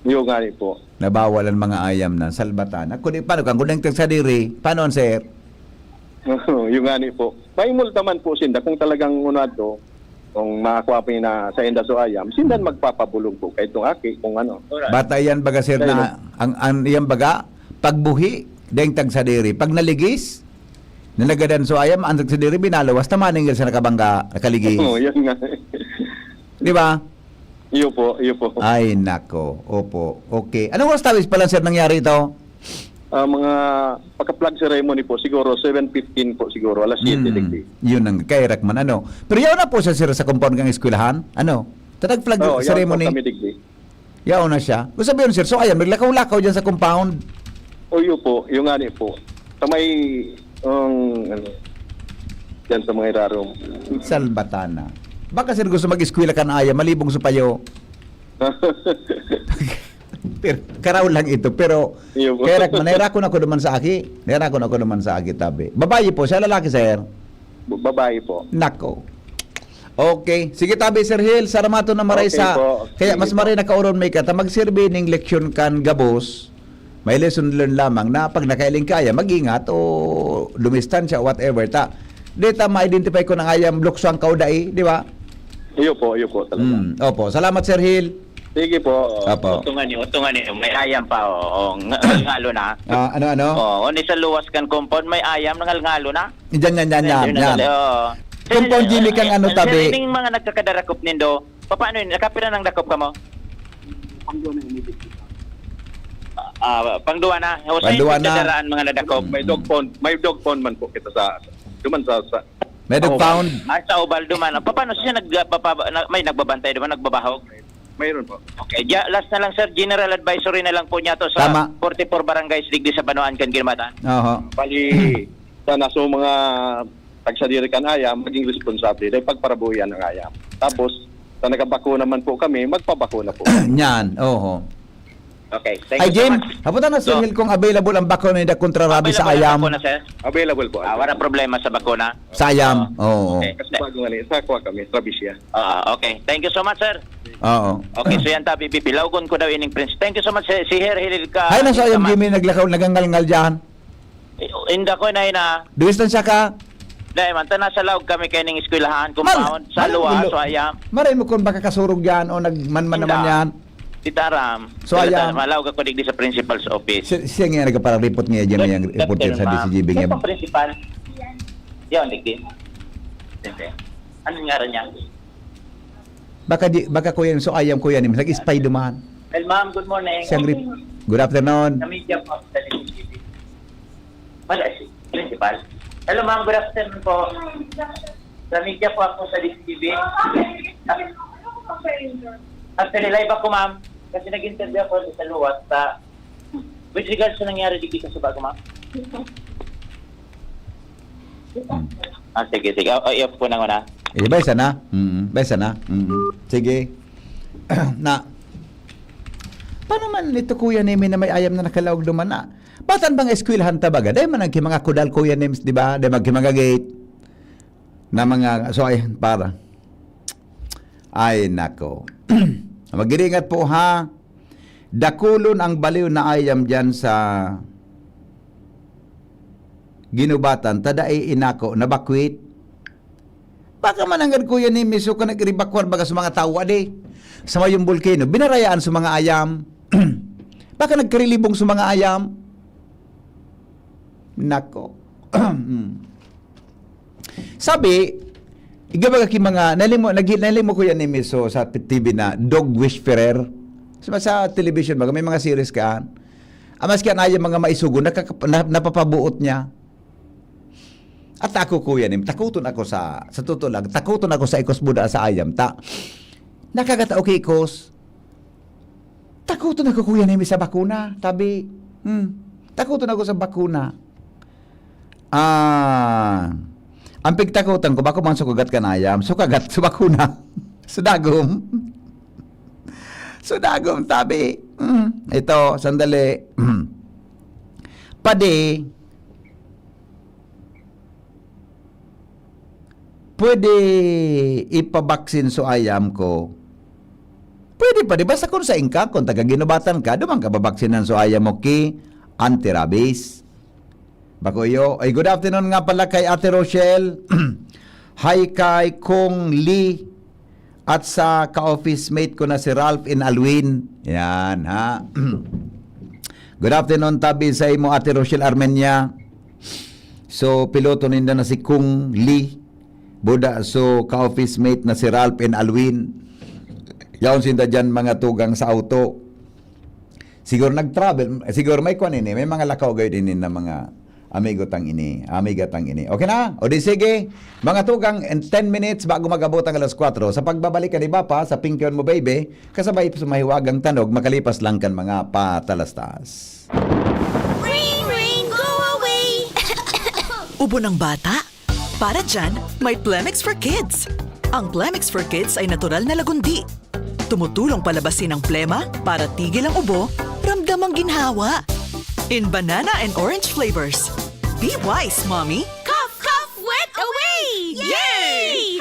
Iyo nga ni po. Nabawal ang mga ayam na salbatan. Ako di, paano kang kung nagtagsadiri? Paano, sir? Iyo nga ni po. May multa man po sinda kung talagang unado, kung makakuha po na sa inda so ayam, sinda magpapabulong po kay itong aki kung ano. Bata yan baga, sir, Kaya na ang, ang yan baga, pagbuhi, deng tagsadiri. Pag naligis, nalagadan so ayam, ang tagsadiri, binaluwas, ta maningil sa nakabangga, nakaligis. Oo, yun nga. Di ba? Iyo po, iyo po. Ay, nako. Opo. Okay. Anong oras tawis pala, sir, nangyari ito? Ah, mga pagka-flag ceremony po, siguro seven fifteen po siguro, alas siyete Hmm. digdi. Yun ang kairak man, ano. Pero yaon na po siya, sir, sa compound kang eskwelahan? Ano? Tatag flag Oo, yaon po ceremony? kami digdi. Yaon na siya. Gusto sabihin, sir, so ayan, naglakaw-lakaw dyan sa compound. O, yun po, yung nga ni po. Sa may, um, ano, dyan sa mga irarom. Salbatana. Baka, sir, gusto mag-eskwela ka na aya, malibong sa payo. Pero, karaw lang ito. Pero, Iyo po. kaya rak-, nairakon ako naman sa aki. Nairakon ako naman sa aki, tabi. Babae po siya, lalaki, sir? B-, babae po. Nako. Okay. Sige, tabi, Sir Hill. Saramato na maray Okay sa po. Kaya Sige mas po. maray na kauron may kata. Magsirbi ning leksyon kan gabos. May lesson learned lamang na pag nakailing kaya, mag-ingat o dumistansya o whatever. Ta, data ma-identify ko na nga yan, lukso ang kaudai, di ba? Iyo po, iyo po talaga. Mm, opo. Salamat, Sir Hill. Sige po. Opo. Utungan niyo, utungan niyo. May ayam pa, oh. Oh, ng-, ngalo na. Ah, ano, ano? Oh, ni sa luwas kan compound, may ayam, ngalo na. Diyan, yan, yan, yan, Hindi na yan. gali, oo. Compound Sir, Jimmy kang eh, ano, sir, tabi. Ining mga nagkakadarakop nindo, papaano yun? Nakapira nang dakop ka mo? Ah, pangduwa na. O, sa Pangduwa na. Daraan mga nadakop. May dog pond, may dog pond man po kita sa, duman sa, sa, May dog pound. Ah, sa Obaldo man. Paano siya nag, papa, na, may nagbabantay naman, nagbabahog? Mayroon po. Okay, ja, last na lang, sir, general advisory na lang po niya to sa Tama. forty-four barangays digdi sa Banoan kan Ginmatan. Oho. Bali, sana sa mga tagsadiri kan ayam, maging responsable dahil pagparabuyan ang ayam. Tapos, sa nagabako naman po kami, magpabako na po. Yan, oho. Okay, thank Ay, you so Jim, much. haputan na, Sir So, Hil, kung available ang bakuna na kontra rabi sa Available ang ayam. bakuna, sir? Available po. Ah, wala problema sa bakuna. Sa ayam, oo. Okay. Kasi bago nga niya, sa kuha kami, Travis siya. Ah, okay. Thank you so much, sir. Oo. Okay, so yan tabi, bibilawgon ko daw ining prince. Thank you so much, si, si Her Hilil ka. Ay, nasa ayam, Tama. Jimmy, naglakaw, nagangalngal dyan. Eh, inda ko na ina. Duwis lang siya ka. Dahil man, ta nasa laog kami kay ning eskwelahan, Mar- compound, sa mar- luwa, ulo- so ayam. Maray mo kung baka kasurog yan o nagmanman naman Inda. Yan. Titaram. So, ayam. Malaog ako digdi sa principal's office. Si, siya nga nagkaparang report niya dyan, yung report yan sa D C G B Sino nga. pang principal? Yan, digdi. Digdi. Anong ngaran niya? Baka, di, baka kuya, so ayam kuya ni, nag-spy duman. Well, ma'am, good morning. Siyang rep- Good afternoon. Sa media po ako sa D C G B. Wala si principal. Hello, ma'am. Good afternoon po. Sa media po ako sa D C G B. Actually, live ako, ma'am. Kasi nag-interview ako sa luwas sa with regards sa nangyari dito sa Subago, ma'am. Ah, sige, sige. Oh, oh, i-off ko na muna. Eh, bay sana. Mm, bay sana. Mm. Sige. Na, paano man ito, kuya, ni na may ayam na nakalaog duman na? Batan bang eskwelahan ta baga? Dahil man ang mga kudal, kuya, names, di ba? Dahil mag mga gate na mga, so ay, para. Ay, nako. Mag-iingat po, ha? Dakulon ang baliw na ayam dyan sa Ginubatan, ta dai inako nabakwit. Baka mananggad, kuya, ni miso ka nag-ribakwar baga sa mga tawo, adi. Sa mayong bulkeno, binarayaan sa mga ayam. Baka nagkarilibong sa mga ayam. Nako. Mm. Sabi, igabaga ki mga, nalimo, nag, nalimo ko yan ni miso sa T V na dog whisperer. Sa, sa television, baga, may mga series ka. Ah, maski ang ayam mga maisugo, nakaka-, na, napapabuot niya. At ako, kuya, nim, takuton ako sa, sa totoo lang, takuton ako sa ikos buda sa ayam, ta. Nakagata, okay, ikos. Takuton ako, kuya, nim, sa bakuna. Tabi, hmm, takuton ako sa bakuna. Ah, ang pigtakutan ko, bako man sukagat kan ayam, sukagat sa bakuna. Sa dagom. Sa dagom, tabi. Hmm, ito, sandali. Padi, pwede ipabaksin so ayam ko? Pwede pa, di ba? Sa kung sa ingka, kung taga-Ginubatan ka, duman ka babaksinan so ayam mo ki anti-rabies. Bako iyo. Ay, good afternoon nga pala kay Ate Rochelle. Hi kay Kong Lee. At sa ka-office mate ko na si Ralph in Alwin. Yan, ha? Good afternoon, tabi sa imo, Ate Rochelle Armenia. So, piloto ninda na si Kung Lee. Buda, so, ka-office mate na si Ralph in Alwin. Yaon sinda dyan, mga tugang sa auto. Siguro nag-travel, siguro may kwan ini, may mga lakaw gayud ini na mga amigo tang ini, amiga tang ini. Okay na? O di sige, mga tugang, in ten minutes bago mag-abot ang alas kwatro, sa pagbabalik kan iba pa sa Pingkion Mo Baby, kasabay sa mahiwagang tanog makalipas lang kan mga patalastas. Rain, rain, go away! Ubo ng bata? Para dyan, may Plemex for Kids. Ang Plemex for Kids ay natural na lagundi. Tumutulong palabasin ang plema para tigil ang ubo, ramdam ang ginhawa. In banana and orange flavors. Be wise, mommy! Cough, cough, wet away! Yay!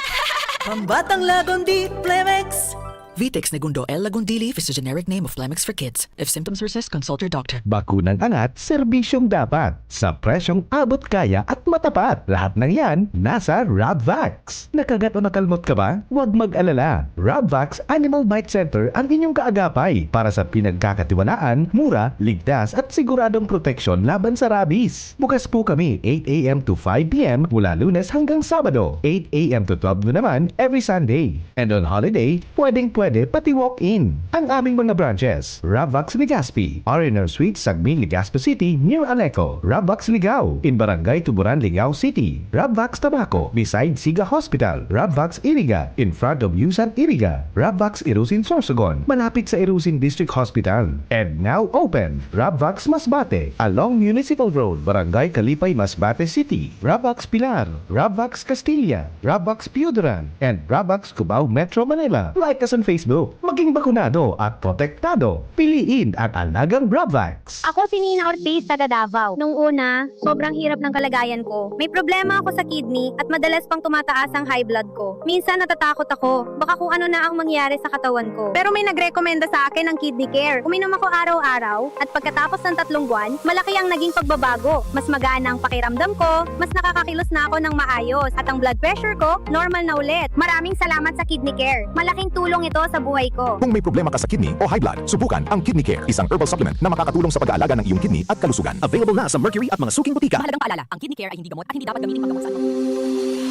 Pambatang lagundi, Plemex! Vitex Negundo L. Lagundili is the generic name of Plemex for kids. If symptoms persist, consult your doctor. Bakunang angat, serbisyong dapat. Sa presyong abot kaya at matapat. Lahat ng yan, nasa Rabvax. Nakagat o nakalmot ka ba? Huwag mag-alala. Rabvax Animal Bite Center ang inyong kaagapay para sa pinagkakatiwalaan, mura, ligtas at siguradong proteksyon laban sa rabies. Bukas po kami eight a.m. to five p.m. mula Lunes hanggang Sabado, eight a.m. to twelve noon naman every Sunday. And on holiday, pwedeng pwede Pwede pati walk-in. Ang aming mga branches, Ravvax Legazpi, R and R Suite, Sagmin, Legazpi City, near Aleco, Ravvax Ligao, in Barangay Tuburan, Ligao City, Ravvax Tabaco, beside Siga Hospital, Ravvax Iriga, in front of Yusan Iriga, Ravvax Irusin Sorsogon, malapit sa Irusin District Hospital, and now open, Ravvax Masbate, along Municipal Road, Barangay Kalipay, Masbate City, Ravvax Pilar, Ravvax Castilla, Ravvax Pioduran, and Ravvax Cubao, Metro Manila. Like us on Facebook. Maging bakunado at protektado. Piliin ang alagang Ravvax. Ako si Nina Ortiz, taga Davao. Nung una, sobrang hirap ng kalagayan ko. May problema ako sa kidney at madalas pang tumataas ang high blood ko. Minsan natatakot ako, baka kung ano na ang mangyari sa katawan ko. Pero may nagrekomenda sa akin ng Kidney Care. Uminom ako araw-araw at pagkatapos ng tatlong buwan, malaki ang naging pagbabago. Mas magana ang pakiramdam ko, mas nakakakilos na ako ng maayos, at ang blood pressure ko, normal na ulit. Maraming salamat sa Kidney Care. Malaking tulong ito sa buhay ko. Kung may problema ka sa kidney o high blood, subukan ang Kidney Care, isang herbal supplement na makakatulong sa pag-aalaga ng iyong kidney at kalusugan. Available na sa Mercury at mga suking botika. Mahalagang paalala, ang Kidney Care ay hindi gamot at hindi dapat gamitin panggamot sa anumang uri.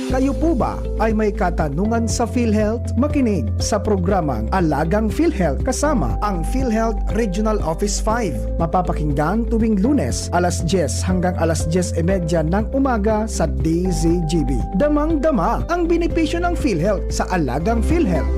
Kayo po ba ay may katanungan sa PhilHealth? Makinig sa programang Alagang PhilHealth kasama ang PhilHealth Regional Office five. Mapapakinggan tuwing Lunes, alas dyes hanggang alas dyes y media ng umaga sa D Z G B. Damang-dama ang benepisyo ng PhilHealth sa Alagang PhilHealth.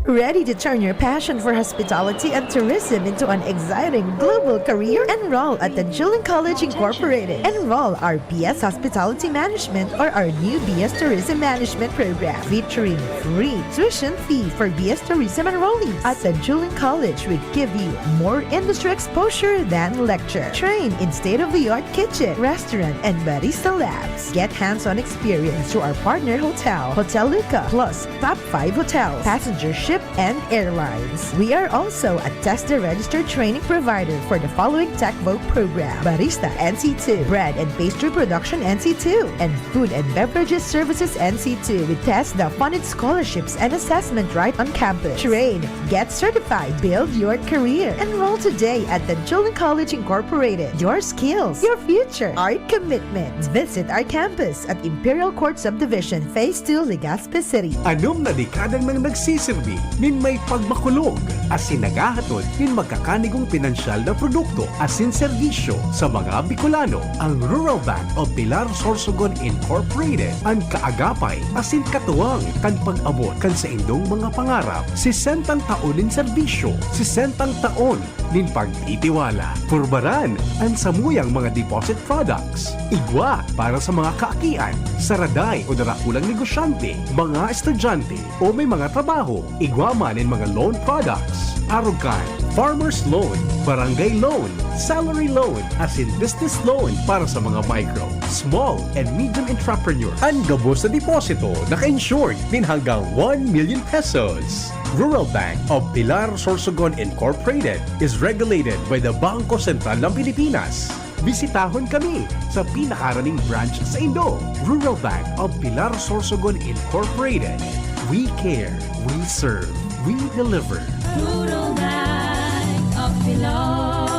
Ready to turn your passion for hospitality and tourism into an exciting global career? Enroll at Tanjuling College Incorporated. Enroll our B S Hospitality Management or our new B S Tourism Management program, featuring free tuition fee for B S Tourism enrollees. At Tanjuling College, we give you more industry exposure than lecture. Train in state-of-the-art kitchen, restaurant, and barista labs. Get hands-on experience through our partner hotel, Hotel Luca, plus top five hotels, passenger ship, and airlines. We are also a TESDA registered training provider for the following TechVoc program: Barista N C two, Bread and Pastry Production N C two, and Food and Beverages Services N C two. With TESDA funded scholarships and assessment right on campus. Train, get certified, build your career. Enroll today at Tanjuling College Incorporated. Your skills, your future, our commitment. Visit our campus at Imperial Court Subdivision, Phase two, Legazpi City. Anom na dekada nang nagsisirbi nin may pagmakulog asin naghahatod nin magkakanigong pinansyal na produkto asin serbisyo sa mga Bicolano. Ang Rural Bank of Pilar Sorsogon Incorporated an kaagapay asin katuwang kan pag-abot kan saindong mga pangarap. Sesentang taon nin serbisyo, sesentang taon nin pagtitiwala. Purbaran an samuyang mga deposit products. Igwa para sa mga kaakian, saraday o darakulang negosyante, mga estudyante o may mga trabaho. Igwa man nin mga loan products. Arog kan farmer's loan, barangay loan, salary loan, asin business loan para sa mga micro, small, and medium entrepreneur. An gabos na deposito naka-insured nin hanggang one million pesos. Rural Bank of Pilar Sorsogon Incorporated is regulated by the Bangko Sentral ng Pilipinas. Bisitahon kami sa pinakaraning branch saindo. Rural Bank of Pilar Sorsogon Incorporated. We care, we serve, we deliver. Rural Bank of Pilar.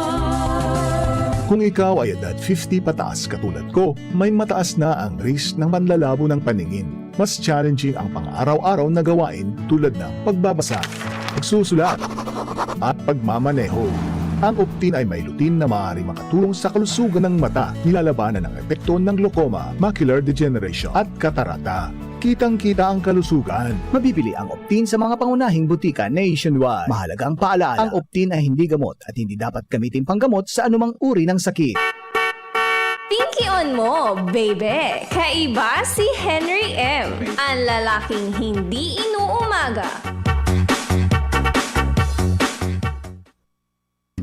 Kung ikaw ay edad fifty pataas katulad ko, may mataas na ang risk ng panlalabo ng paningin. Mas challenging ang pang-araw-araw na gawain tulad ng pagbabasa, pagsusulat, at pagmamaneho. Ang Optin ay may lutein na maaaring makatulong sa kalusugan ng mata, nilalabanan ang epekto ng glaucoma, macular degeneration, at katarata. Kitang-kita ang kalusugan. Mabibili ang Optin sa mga pangunahing butika nationwide. Mahalaga ang paalala, ang Optin ay hindi gamot at hindi dapat gamitin panggamot sa anumang uri ng sakit. Pinky on mo, baby! Kaiba si Henry M, ang lalaking hindi inuumaga.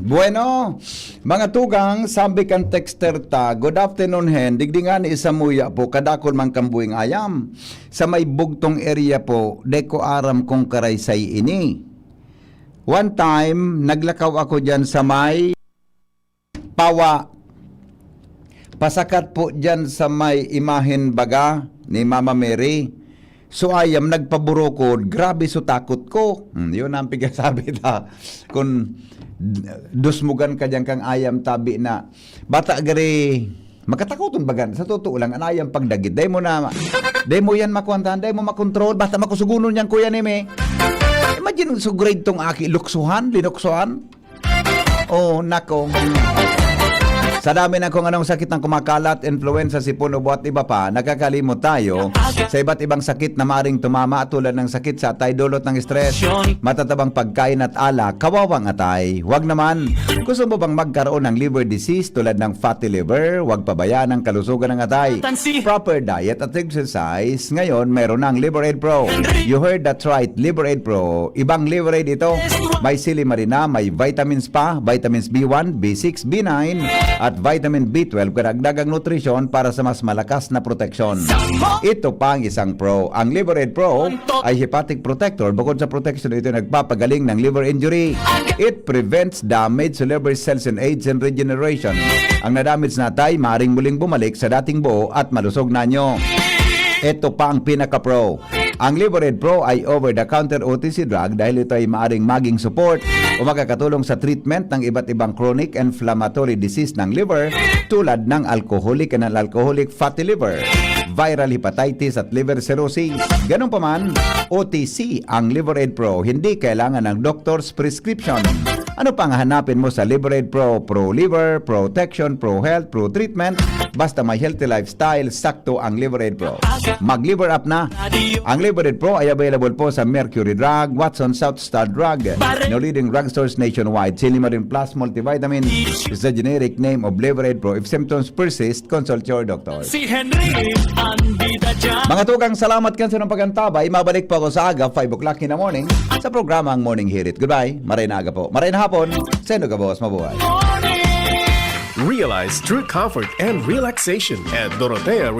Bueno, mga tugang, sabi kan texter ta, "Good afternoon, Hen. Digdi ngani samuya po, kadakul man kan buhing ayam. Sa may bugtong area po, di ko aram kung karaysay ini. One time, naglakaw ako diyan sa may Pawa. Pasakat po diyan sa may imahen baga ni Mama Mary. So ayam nagpaburukod, grabe so takot ko." Hmm, yun ang pigasabi ta. Kun dusmugan ka diyan kang ayam tabi na bata gari Makatakoton baga, sa totoo lang, anayang pagdagit. Dai mo na, dai mo yan makuwantahan, dai mo makontrol, basta makusugunon yan, Kuya Neme. Imagine, so grade tong aki, luksuhan, linuksuhan. Oh, nako. Sa dami ng kung anong sakit ang kumakalat, influenza, sipon, ubo at iba pa, nakakalimot tayo sa iba't ibang sakit na maaring tumama tulad ng sakit sa atay dulot ng stress, matatabang pagkain at alak, kawawang atay. Wag naman. Gusto mo bang magkaroon ng liver disease tulad ng fatty liver? Wag pabayaan ang kalusugan ng atay. Proper diet at exercise. Ngayon, meron na ang Liver Aid Pro. You heard that right, Liver Aid Pro. Ibang Liver Aid ito. May silimarina, may vitamins pa, vitamins B one, B six, B nine, at vitamin B twelve, karagdagang nutrisyon para sa mas malakas na proteksyon. Ito pa ang isang pro. Ang Liver Aid Pro ay hepatic protector. Bukod sa protection, ito nagpapagaling ng liver injury. It prevents damage to liver cells and aids in regeneration. Ang nadamage na atay, maaring muling bumalik sa dating buo at malusog na nyo. Ito pa ang pinaka-pro. Ang Liver Aid Pro ay over-the-counter O T C drug dahil ito ay maaring maging support o makakatulong sa treatment ng iba't ibang chronic inflammatory disease ng liver tulad ng alcoholic and non-alcoholic fatty liver, viral hepatitis at liver cirrhosis. Ganun pa man, O T C ang Liver Aid Pro, hindi kailangan ng doctor's prescription. Ano pang hahanapin mo sa Liver Aid Pro? Pro liver, protection, pro health, pro treatment. Basta may healthy lifestyle, sakto ang Liver Aid Pro. Mag-Liver Up na! Ang Liver Aid Pro ay available po sa Mercury Drug, Watson, South Star Drug, no leading drugstores nationwide. Silimarin Plus Multivitamin is the generic name of Liver Aid Pro. If symptoms persist, consult your doctor. Si Henry, ang bida dyan. Mga tugang, salamat kan sa inyong pag-antabay. Mabalik po ako sa aga, five o'clock in the morning, sa programang Morning Hirit. Goodbye. Maray na aga po. Maray na hapon. Sendo ka, boss. Mabuhay. Realize true comfort and relaxation at Dorotea